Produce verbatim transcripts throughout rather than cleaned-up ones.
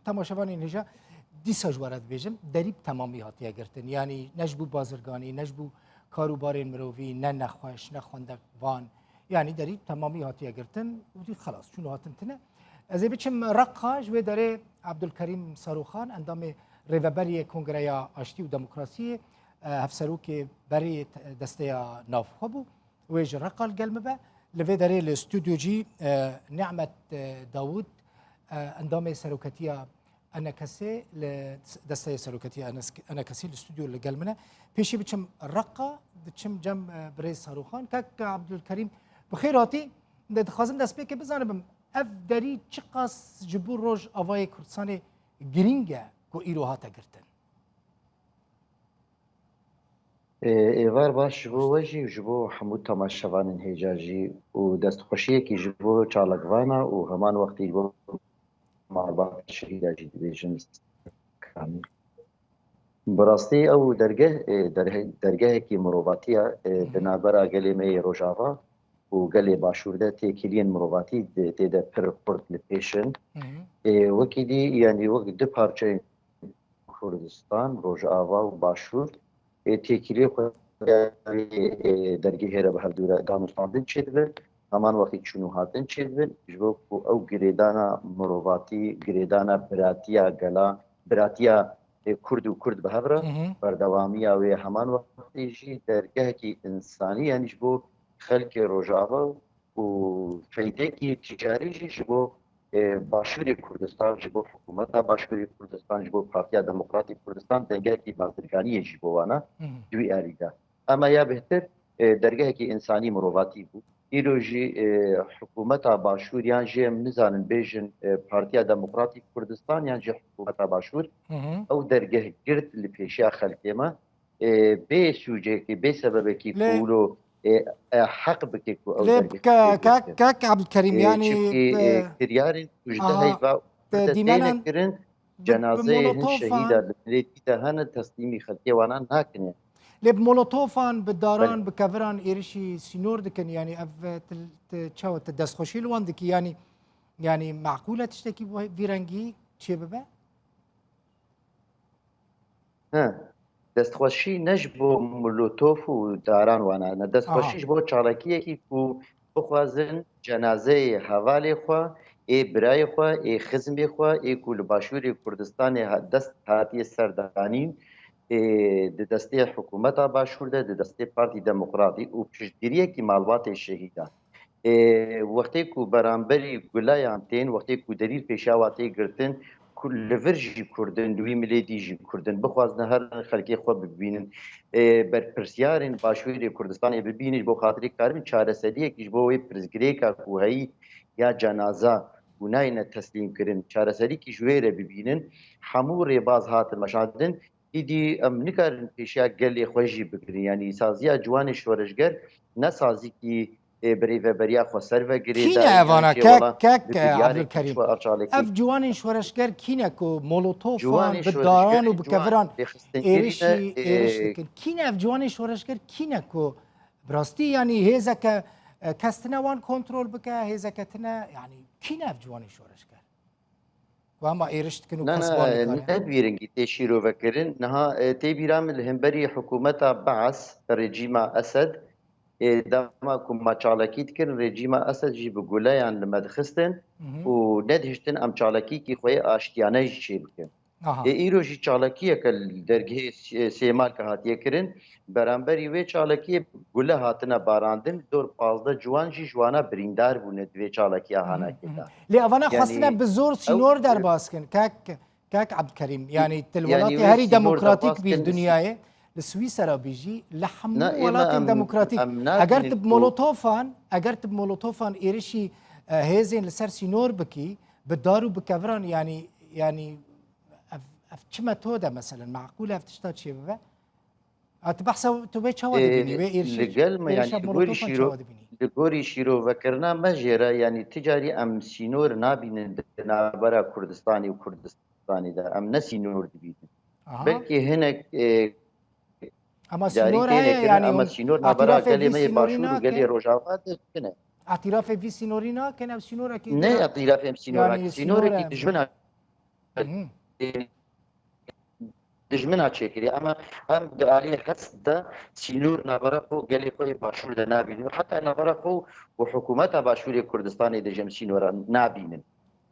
temaşevanên hêja, dîsa ji we re dibêjim, derî bi temamî hatiye girtin. Yanî ne ji bo bazirganî, ne ji bo kar û barên mirovî, ne nexweş, ne xwendek van. Yanî derî bi temamî hatiye girtin û dî xelas, çûn û hatin tine. Ez ê biçim Reqa, ji wê derê Abdulkerîm Saroxan, endamê Rêveberiyê Kongreya Aştî û Demokrasiyê, e, hevserokê berê te-, desteya navxwe bû. Wê ji Reqa li gel me be. Li vê derê li stûdyo jî, e, Nîmet, e, Dawûd, e, endamê seroketiya ENKSê li desteya seroketiya ENKSê li stûdyo li gel min e. Pêşî biçim Reqa, diçim cem, e, birêz Saroxan. Kek Abdulkerîm, bi xêr hatî. De dixwazim destpêkê bizanibim, ev derî çiqas ji bo Rojavayê Kurdistanê girîng e ku îro hate girtin? Ê, êvar baş ji bo we jî û ji bo hemû temaşevanên hêja jî û destxweşiyekî ji bo çalakvana û heman wextî ji bo malbata şehîda jî dibêjin. Bi rastî ew dergeh, ê, derhe-, dergehekî mirovatî ye, ê, Hı hı. di navbera gelê me yê Rojava û gelê Başûr de têkiliyên mirovatî de, tê de pir xurt li pêş in. Hı hı. Ê, wekî dî, yanî wek du parçeyên Kurdistan, Rojava û Başûr, ê, têkiliyê xwe, ê, dergehê re bi hevdû re danûstandin çêdibin, heman wextî çûn û hatin çêdibin, ji bo ku ew girêdana mirovatî, girêdana biratiya gela, biratiya, ê, Kurd û Kurd bi hev re, Hı hı. berdewamiya wê heman wextî jî dergehekî însanî, yanî ji bo xelkê Rojava û feydekî ticarî jî ji bo, e, Başûrê Kurdistan, ji bo hikûmeta Başûrê Kurdistan, ji bo Partiya Demokratîk Kurdistan dengekî bazirganiyê jî bo wana Hı hı. di wî erî de. Ema ya bêhtir, e, dergehekî însanî mirovatî bû. Îro jî, e, hikûmeta Başûr yan jî em nizanin bêjin, e, Partiya Demokratîk Kurdistan yan jî hikûmeta Başûr Hı hı. ew dergeh girt li pêşiya xelkê me. e, bê sûcekî, bê sebebekî Lê ku wilo, e, e, heq bike ku ew Lê dergeh ke-, bike kek, girtin. kek Abdulkerîm, E, yanî, çünkü, e, e, kiryarên ku ji Aha, dehê va te berde dîmenan têne kirin, bi, bi cenazeyê hin molotofan şehîda li milê dî de hene, teslîmî xelkê wana nakine. Lê bi molotofan, bi daran, Belê. bi keviran êrişî sînor dikin, yanî ev, e, til-, ti-, çawa ti destxweşî li wan dikî, yanî, yanî meqûl e tiştekî bu-, vî rengî çêbibe? He. Destxweşî ne ji bo molotof û daran wana ne. Destxweşî Aha. ji bo çalakiyekî ku bixwazin cenazeyê hevalê xwe, ê birayê xwe, ê xizmê xwe, ê ku li Başûrê Kurdistanê ha-, dest hatiye serdanîn, ê di destê hikûmeta Başûr de, di destê Partî Demokratî û piştgiriyekî malbatê şehîdan. Ê, wextê ku beramberî guleyan tên, wextê ku delîl pêşiya wa tê girtin, ku li vir jî Kurd in, li wî milê dî jî Kurd in, bixwazin herin xelkê xwe bibînin. Ê, berpirsiyarên Başûrê Kurdistanê bibînin, ji bo xatirê karibin çareseriyekî ji bo wê pirsgirêka ku heyî ya cenaza ku nayêne teslîm kirin, çareserîkî ji wê re bibînin. Hemû rêbaz hatin meşandin. Îdî em nikarin pêşiya gelê xwe jî bigirin. Yanî saziya ciwanê şoreşger ne sazîkî, ê, bi rêveberiya xweser ve girê Kî ne dayî, evana? yan jê Kek, wela kek, bi biryarê Abdulkerîm. Kîşwa Arçalekî. Ev ciwanên şoreşger kî ne ku molotofan, Ciwanê bi şoreşger daran û bi ciwan keviran lêxistingerî êrişî, ne, ê, êriş dikin? Kî ne ev ciwanên şoreşger kî ne ku bi rastî, yanî hêzeke, e, kes tine wan kontrol bike, hêzeke tine, yanî kî ne ev ciwanên şoreşger? Ku hema êriş dikin û Na, kes na, wan e, nikare. ne bi vî rengî tê şîrovekirin. Niha, e, tê bîra min li hemberî hikûmeta Beas, rejîma Esed, e, dema ku me çalakî dikirin, rejîma Esed jî bi guleyan li me dixistin Mhm. û nedihiştin em çalakîkî xwe yê aştiyane jî çê bikin. Aha. E, îro jî çalakiyeke li dergehê S-, Sêmalka hatiye kirin. Beramberî wê çalakiyê gule hatine barandin, dor pazdeh ciwan jî ji wana birîndar bûne di vê çalakiya Hı hı, hanakê hı hı. de. Lê evana Yanî xwestine bi zor ew sînor derbas kin, kek, kek Abdulkerîm. Yanî ti li Yanî welatê wê herî sînor demokratîk derbas bî kin li li Swî- Dûnyayê, li Swîsera bî jî, li hemû Na, ême welatên em, demokratîk. em Eger nabînin tu bi ku molotofan, eger tu bi molotofan êrişî, e, hêzên li ser sînor bikî, bi dar û bi keviran, yanî, yanî ev, ev çi metod e meselen? Meqûl e ev tişta çêbibe? A, tu behsa, tu wê çawa Ê, dibînî? Wê êrişê, li gel me, êrişa yanî li gorî molotofan şîro-, çawa dibînî? li gorî şîrovekirina me jê re, yanî ti carî em sînor nabînin di navbera Kurdistanê û Kurdistanê de. Em ne sînor dibînin. Aha. Belkî hinek, ê, Ama carî sînor têne heye, kirin, yanî ama hûn sînor navbera îtirafê gelê vî me yê sînorî Başûr û gelê nakin? Rojava de tune. Îtirafê vî sînorî nakin, ev sînorekî Ne din e. îtirafê em sînor Yanî nakin. sînor Sînorekî heye. dijmin e. Hı hı. Dijmin ha çêkirî. Ama em di aliyê hest de sînor navbera xwe û gelê xwe yê başûr de nabînin. Heta navbera xwe û hikûmeta başûrê Kurdistanê de jî em sînora nabînin.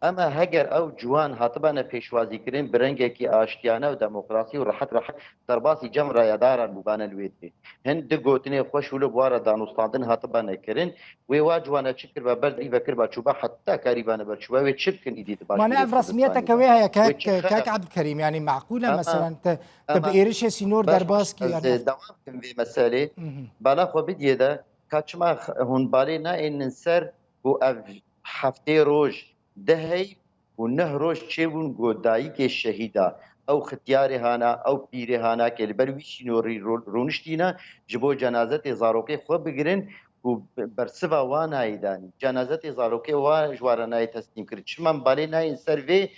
Ama heger ew ciwan hatibane pêşwazîkirin, bi rengekî aştiyane û demokrasî û rehet rehet derbasî cem rayedaran bûbane li wê derê. Hin di gotinê xweş û li bi wan re danûstandin hatibane kirin. Wê wa ciwane çi kiriba, ber dî vekiriba çûba, heta karîbane ber çûba, wê çi bikin îdî di başûrê Kurdistanê de? Mane ev resmiyeteke wê heye, kek, kek Ebdkerîm, yanî meqûl e, meselan, te, te bi êrişê sînor derbas kî, yanî ez, e, dewam bikim vê meselê. Hı hı. Bala xwe bidiyê de, ka çima x-, hûn balê naênin ser ku ev heftê roj, deh hey û neh roj çêbûn ku dayikê şehîda, ew xityarê hana, ew pîrê hana ke li ber wî sînorî ro-, rûniştîne, ji bo cenazetê zarokê xwe bigirin ku bersiva wa nayê danî. Cenazetê zarokê wa ji wa re nayê teslîm kirin. Çima em balê nayên ser vê,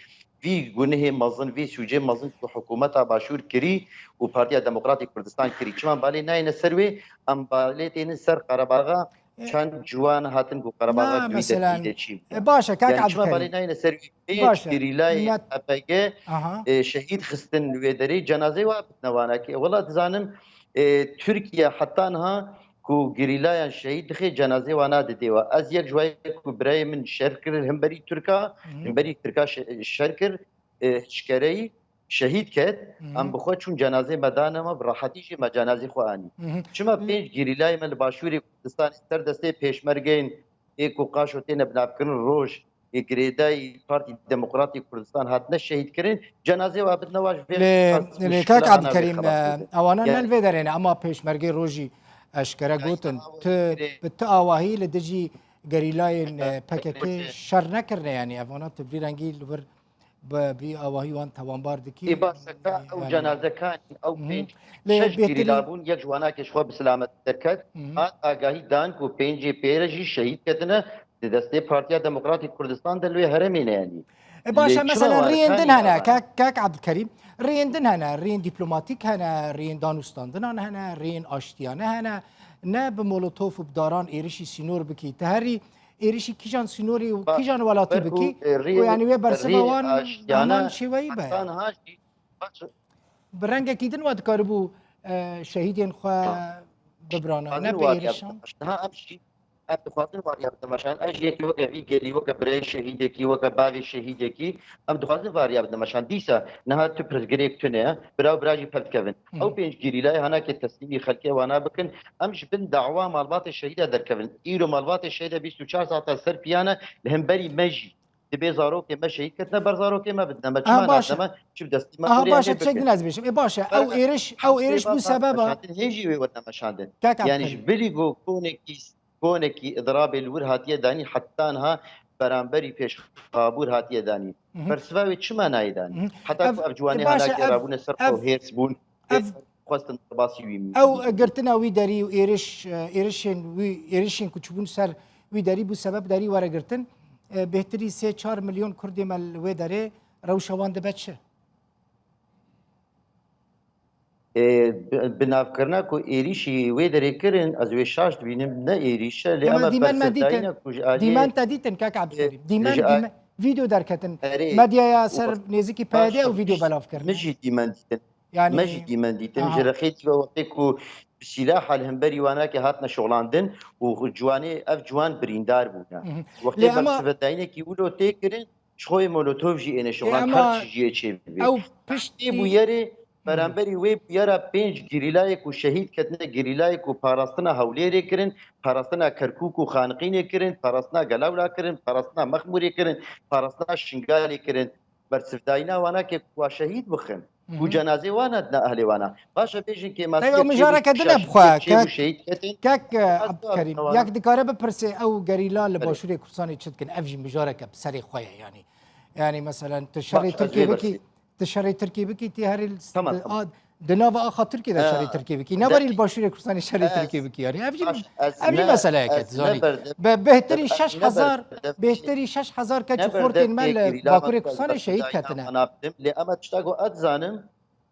vî gunihê mezin, vî sûcê mezin ku hikûmeta Başûr kirî û Partiya Demokratîk Kurdistan kirî? Çima em balê nayêne ser wê, em balê tênin ser Qerebaxa E, çend ciwan hatin ku Qerebaxa na, dû mesela, de çî bû. E, baş e, kak Yanî çima Abdulkerim. Balê nayêne ser wî pênc Baş e. Gerîlayên Net- H P G, aha, e, şehîd xistin li wê derê, cenazeyê wa bidine wana ki. Wela dizanim, e, Tirkiye heta niha ku gerîlayan şehîd dixê, cenazeyê wana didê wa. Ez yek ji wa yek ku birayê min şer kir himberî Tirka, Hı hı. himberî Tirka şe-, şer kir, e, hişkereyî şehîd ket, Hı hı. em bi xwe çûn cenazê me dane me, bi rehetî jî me cenazê xwe anî. Hı hı. Çima Li- pênc gerîlayê me li Başûrê Kurdistanê ser destê pêşmergeyên ê ku qaşo têne binavkirin roj, ê girêdayî Partî Demokratîk Kurdistan hatine şehîd kirin, cenazê wa bidine wa ji vê Lê, qas lê muşkila kak ana vê Abdulkerim, xelas e, bibin. Ewana ne Yani li vê derê ne, ama pêşmergê rojî eşkere gotin. Eşkere Tu, gotin. Bi tu awahî li dijî gerîlayên, e, P K K Eşkere şer nekirine, yanî evana tu vî rengî li vir bi vî awahî wan tewanbar dikî. Ê baş e, ka ew Yani cenazekan, ew Hı hı. pênc, Lê şeş bêhtirî- gerîla bûn, yek ji wana ke ji xwe bi selamet derket, Hı hı. hat agahî dan ku pêncê pê re jî şehîd ketine di destê Partiya Demokratîk Kurdistan de li wê herêmê ne yanî. E, baş e, Lê çima mesela wan riyên kan din hene, ava? kak, kak Abdulkerim, riyên din hene, riyên dîplomatîk hene, riyên danûstandinan hene, riyên aştiyane hene, ne bi molotof û bi daran êrişî sînor bikî. Te herî êrişî kîjan sînorî û Ba-, kîjan welatî ber ku, bikî e, û riyê, yanî wê bersiva riyê wan aştiyane heman şêweyî be. Heta niha jî baş Bi rengekî din we dikaribû, e, şehîdên xwe bibrana, ne Dixwazin bi wariya êrişan. bidin meşan. Niha em jî, em dixwazin wariya bidin meşan. Ez jî yekî weke vî gelî, weke birayê şehîdekî, weke bavê şehîdekî, em dixwazin wariya bidin meşan. Dîsa niha tu pirsgirêk tune ye, bira û bira jî pev dikevin. Hı hı. Ew pênc gerîlayê hana ke teslîmî xelkê wana bikin, em ji bin dawa malbatê şehîda derkevin. Îro malbatê şehîda bîst û çar saeta ser piyane li hemberî me jî. Dibê zarokê me şehîd ketine, ber zarokê me bidine. Me çima Aha, baş e. nadine me? Çi bi destî me Aha, xurê baş e, em ê çek bikin. din ez bêjim. Ê, baş e, ew Her êriş, ew êriş bû sebeba. Meşandin, hê jî wê werne meşandin. Kak Yani Abdulkerim. ji bilî ku konekî, konekî idirabê li wir hatiye danî, heta niha beramberî pêşxabûr hatiye danî. Mhm. Bersiva wê çima nayê danî? Mhm. Heta Ev, ku ev ciwanê e, baş e, hana ev, gerabûne ser ev, xwe hêrs bûn. Ev xwestin derbasî wî Ew girtina wî derî û êriş, e, êrişên wî, êrişên ku çûbûn ser wî derî bû sebeb derî were girtin. E, bêhtirî sê çar milyon Kurdê me li wê derê rewşa wan dibe çi? E, bi, binavkirina ku êrişî wê derê kirin, ez wê şaş dibînim, ne êrîş e, lê Ema ema dîmen me dîtin, bersivdayîna ku ji aliyê, dîmen te dîtin, kek Abdulkerim. e, Dîmen, ji a-, dîmen, vîdeo derketin. Erê, Medyaya ser nêzikî P Y D ew vîdeo belav kirine. Min jî dîmen dîtin. Yanî, Me jî dîmen dîtin. Aha. Ji rexê dî ve wextê ku bi sîlaha li hemberî wanakê hatine şoxlandin û ciwanê, ev ciwan birîndar bûne. Mhm. Wextê Lê ama bersivdayînekî wilo tê kirin, ji xwe yê molotov jî êne Ê şoxlan, ama her çi jiyê çê bibê. Ew piştî Ev bûyerê, mhm, beramberî wê bûyera pênc gerîlayê ku şehîd ketine, gerîlayê ku parastina Hewlêrê kirin, parastina Kerkûk û Xaniqînê kirin, parastina Gelawla kirin, parastina Mexmûrê kirin, parastina Şingalê kirin. Bersivdayîna wana ke ku wa şehîd bixin, Hı hı. ku cenazê wana dine ehlê wana. Baş e bêjin kêmasî Teyba mijareke din e bixwe, çê bû kek, şehîd ketin. Kek, e, Abdulkerim, yek dikare bipirse ew gerîla li Başûrê Kurdistanê çi dikin? Ev jî mijareke bi serê xwe ye yanî. Yanî, meselen, tu şerê Tirkiyê bikî, tu şerê Tirkiyê bikî, tê herî Tamam, tamam. Di nava axa Tirkiyê de şerê Tirkiyê bikî. Ne berî li Başûrê Kurdistanê şerê Tirkiyê bikî. Yani, ev jî, ev jî meseleyek e, zanî. Bi bêhtirî şeş hezar, bêhtirî şeş hezar keç û xortên me li Bakurê Kurdistanê şehîd ketine. Lê ema tişta ku ez dizanim,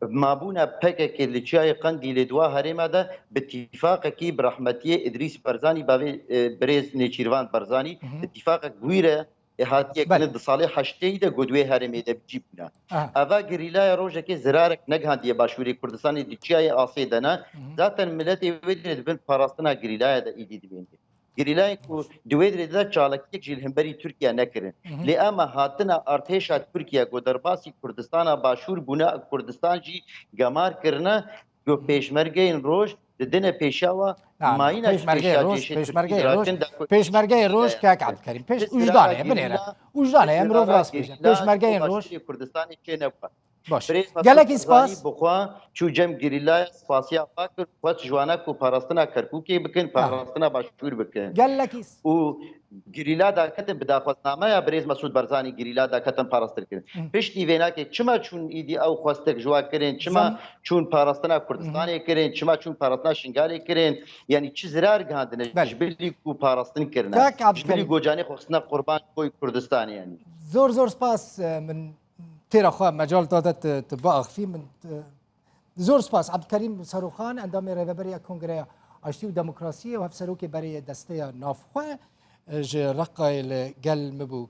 mabûna P K K li Çiyayê Qendîlê di wa herêma de bi tîfaqekî bi rehmetiyê Îdrîs Berzanî, bavê, e, birêz Nêçîrvan Berzanî, Hı hı. bi tîfaqek bûyre e, hatiye kirin di salê heştêyî de ku di wê herêmê de bi cî bûne. Eva gerîlaya rojekê zirarek negihandiye Başûrê Kurdistanê, di çiyayê Asê de ne. Zaten miletê wê derê di bin parastina gerîlaya de êdî dimîne. Gerîlayên ku di wê derê de çalakiyek jî li hemberî Tirkiye nekirin. Lê ema hatina artêşa Tirkiye ku derbasî Kurdistana Başûr bûne, Kurdistan jî gemar kirine, ku pêşmergeyên roj didine pêşiya wa. Na, na, mayîna pêşmergeyê roj, pêşmergeyê roj, pêşmergeyê roj, kek Abdulkerim. Pêş, wijdan heye, binêre. Wijdan heye, mirov rast bêje. Pêşmergeyên roj. Kurdistanê çê nebû. Baş. Gelekî spas. Bixwe çû cem gerîlaya, spasiya xwe kir, xwest ji wana ku parastina Kerkûkê bikin, parastina Başûr bikin. Gelekî s- Û gerîla daketin bi daxwaznameya birêz Mesûd Barzanî, gerîla daketin parastir kirin. Piştî vênakê çima çûn îdî ew xwestek ji wa kirin, çima çûn parastina Kurdistanê kirin, çima çûn parastina Şingalê kirin, yanî çi zirar gihandine ji bilî ku parastin kirine, ji bilî gocanê xwe xistine qurban koy Kurdistanê yanî. Zor zor spas, e, min têra xwe mecal dade tu, tu biaxivî min, e, zor spas. Abdulkerim Seroxan, endamê Rêveberiya Kongreya Aştî û Demokrasiyê û hevserokê berê Desteya Navxwe, e, ji Reqayê li gel min bû.